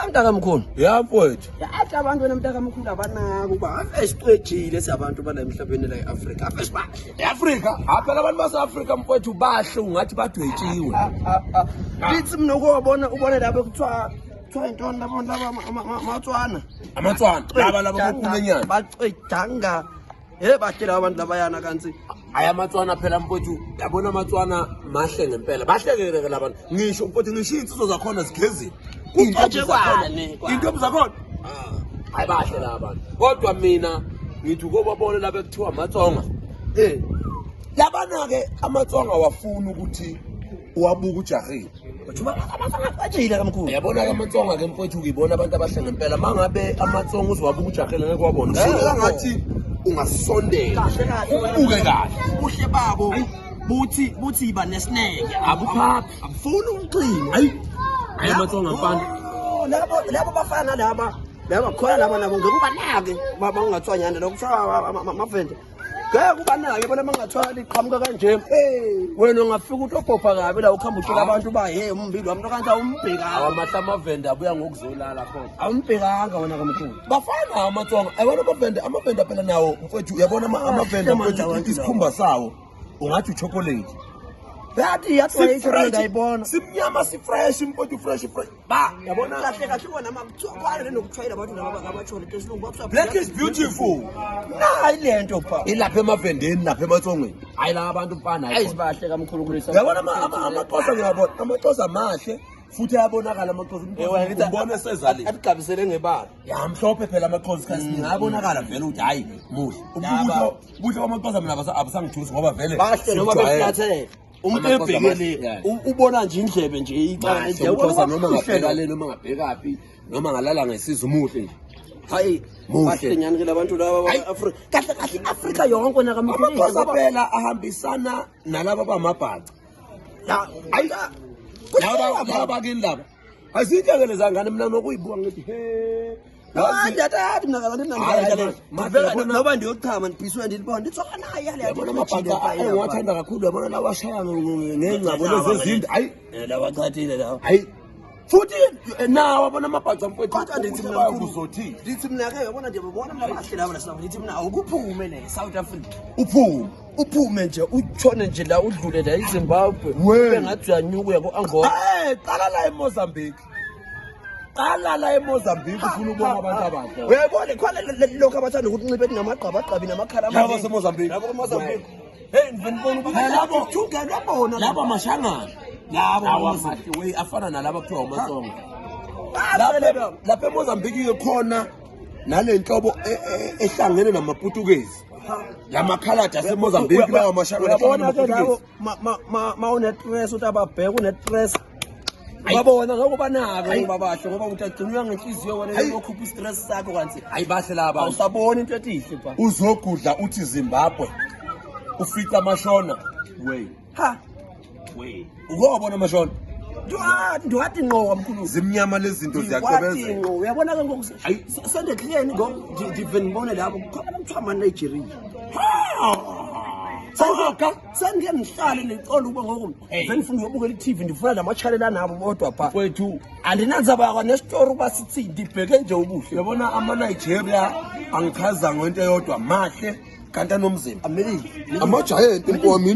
Mntakamkhulu. Ya mfowethu. Yathi abantu wena mntakamkhulu abanako uba ave sicwejile singabantu bala emhlabeni la e-Afrika. Ave sibahle. E-Afrika, phela abantu base-Afrika mfowethu bahle ungathi badwetshiwe. Lithi mina ukubona ubone labo kuthiwa intoni labo laba amaTswana. Amatswana laba laba bokumenyana. Bacwejanga. Hey bahle laba bantu labayana kanti. Hayi amaTswana phela mfowethu, yabona amaTswana mahle ngempela. Bahle ke labantu. Ngisho mfowethu ngisho iy'nsizwa zakhona zigezile. Kuxotshe kwani? Intombi zakhona. Hayi bahle laba bantu. Kodwa mina ngithi ukobabona laba ekuthiwa amaTsonga. Eh. Labana-ke amaTsonga wafuna ukuthi uwabuke ujahile. Bathuba amaTsonga acwejile kamkhulu. Yabona-ke amaTsonga-ke mfowethu ngibona abantu abahle ngempela. Uma ngabe amaTsonga uzowabuka ujahile ngeke wabona. Ufike ngathi ungasondela. Kahle kahle. Ubuke kahle. Ubuhle babo buthi iba nesineke. Abuphaphi. Abufuni ukuqina. Hayi. Hayi amaTsonga mfana. Labo bafana laba. Laba khona laba nabo ngeke ubanake baba ungathwanyana lokuthiwa amavende. Ngeke ubanake bona mangathiwa liqhamuka kanje. Wena ungafika utobhopha kabi la ukhamba utshela abantu ba hey umbili wami kanti awumbhekanga. Awamahle amavende abuya ngokuzolala khona. Awumbhekanga wena kamkhulu. Bafana amaTsonga. Ayibona amavende, amavende phela nawo mfowethu uyabona amavende mfowethu isikhumba sawo ungathi uchocolate. Yathi yathi wayisho ndayibona. Simnyama si fresh mfowethu fresh fresh. Ba yabona kahle kahle wona makuthiwa nokuthwayela abantu laba abatshona into esilungu bakuthiwa Black is beautiful. Nayi lento pha. Ilapha emavendeni lapha emaTsongweni. Hayi la abantu mfana hayi. Ayizibahle kamkhulu kulesa. Uyabona amaXhosa ngiyabona amaXhosa mahle futhi ayabonakala amaXhosa umbone sezalile. Atigabisele ngebala. Ya mhlophe phela amaXhosa isikhathi esiningi ayabonakala vele ukuthi hayi muhle. Ubuhle bamaXhosa mina abasangithusi ngoba vele bahle noma beflathele. Umuntu ebhekele ubona nje indlebe nje icala nje uXhosa noma ngabheka le noma ngabhekaphi noma ngalala ngesizu muhle nje. Hayi bahle nyani ke labantu laba ba-Afrika. Kahle kahle i-Afrika yonke wena kamkhulu. AmaXhosa phela ahambisana nalaba bamabhaca. Hayi laba bakini laba. Azinhle leza ngane mina nokuyibuka ngithi he. Hayi mina kanti noba ndiyochama ndibhiswe ndilibona nditsoka naye yale yabona amabhaca engiwathanda kakhulu yabona lawa ashaya ngengcabo lezi ezinde hayi lawa achathile lawa hayi futhi nawo abona amabhaca mfowethu kodwa ndithi mina uzothini ndithi mina ke yabona ndiyabona mina bahle laba la ndithi mina awukuphume ne South Africa uphume uphume nje utshone nje la udlule la eZimbabwe ube ngathi uyanyuka uya ko-Angola. Qala la eMozambique. Qala la eMozambique ufuna ukubona abantu abahle. Uyayibona khona lokho abathanda ukuthi ncibe namagqabagqabi namakhala amaningi. Labo baseMozambique. Labo eMozambique. Hey ngibona ukuthi labo thungela bona labo amashangana. Labo amahle wey afana nalaba kuthiwa amaTsonga. Lapha eMozambique khona nale nhlobo ehlangene namaPutukezi. Lamakhaladi aseMozambique lawa amashangana. Uyabona ke labo ma une-stress uthi ababheka une-stress. Babona ngoba banako ngoba bahle ngoba uthi agcinwa ngenhliziyo wena uyokhupha i-stress sakho kanti hayi bahle laba awusaboni into etihle pha uzogudla uthi Zimbabwe ufica amashona wey ha wey ukubona amashona ndiwathi ngqo mkhulu zimnyama lezi zinto ziyacwebezela ngqo uyabona ke ngoku sendehleni ngo ndive ngibone lapho khona kuthiwa ama-Nigeria sengike ngihlale ndicela ukuba ngoku vendifuna uyobukela i-TV ndifuna lama-channel anabo bodwa pha mfowethu andinandzaba yakwa nesitori uba sithi ndibheke nje ubuhle uyabona ama-Nigeria angichaza ngento eyodwa mahle kanti anomzimba amelile amajayenti mfowami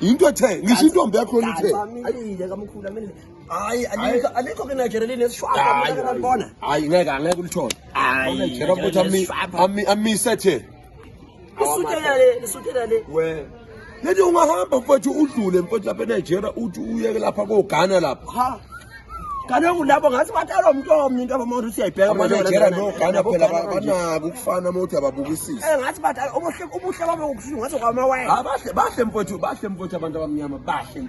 into ethe ngisho intombi yakho ithe amelile kamkhulu amelile hayi alikho ke Nigeria linesishwapha ngibona hayi ngeke angeke ulithole Nigeria futhi amise the lisutela le we lethi ungahamba mfowethu udlule mfowethu lapha eNigeria uthi uyeke lapha koGhana lapha ha kaloku labo ngathi batalwa umuntu omnye into abamona ukuthi uyayibheka amaNigeria noGhana phela banako ukufana uma uthi ababukisisi ngathi badala ubuhle babo kubuhlungu ngathi kwamawele bahle mfowethu bahle mfowethu abantu abamnyama bahle.